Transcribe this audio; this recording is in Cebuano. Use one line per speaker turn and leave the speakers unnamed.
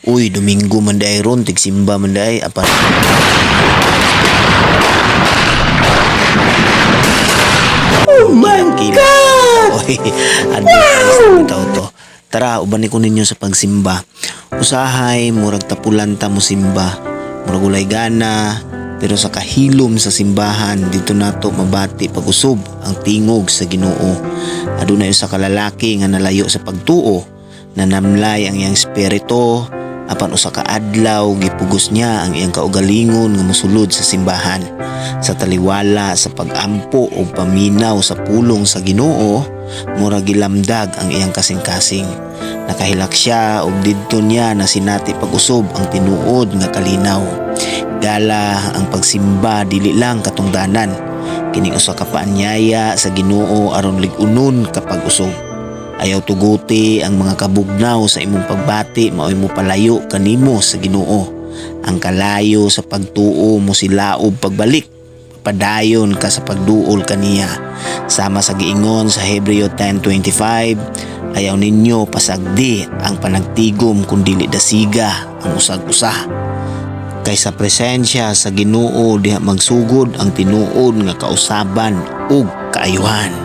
Uy, Domingo man diay ron, tigsimba man diay apan
Oh my God!
Oy, advice na bitaw to. Tara, uban ko ninyo sa pagsimba. Usahay, murag tapulan ta mo simba. Murag walay gana, pero sa kahilom sa simbahan, dito nato mabati pag-usub ang tingog sa Ginoo. Adunay usa ka lalaki nga nalayo sa pagtuo, nanamlay ang iyang espiritu, apan usa ka adlaw gipugos niya ang iyang kaugalingon nga mosulod sa simbahan. Sa taliwala sa pagampo o paminaw sa pulong sa Ginoo, mura gilamdag ang iyang kasing-kasing. Nakahilak siya ug didto niya nasinati pag-usab ang tinuod nga kalinaw. Gala ang pagsimba, dili lang katungdanan. Kining usa ka paanyaya sa Ginoo aron lig-unon kapag usog. Ayaw tuguti ang mga kabugnaw sa imong pagbati maoy mo palayo kanimo sa Ginoo. Ang kalayo sa pagtuo mo silaob pagbalik. Padayon ka sa pagduol kaniya. Sama sa giingon sa Hebreo 10:25, ayaw ninyo pasagdi ang panagtigom kung dili dasiga ang usag-usa. Kay sa presensya sa Ginoo diha magsugod ang tinuod nga kausaban ug kaayuhan.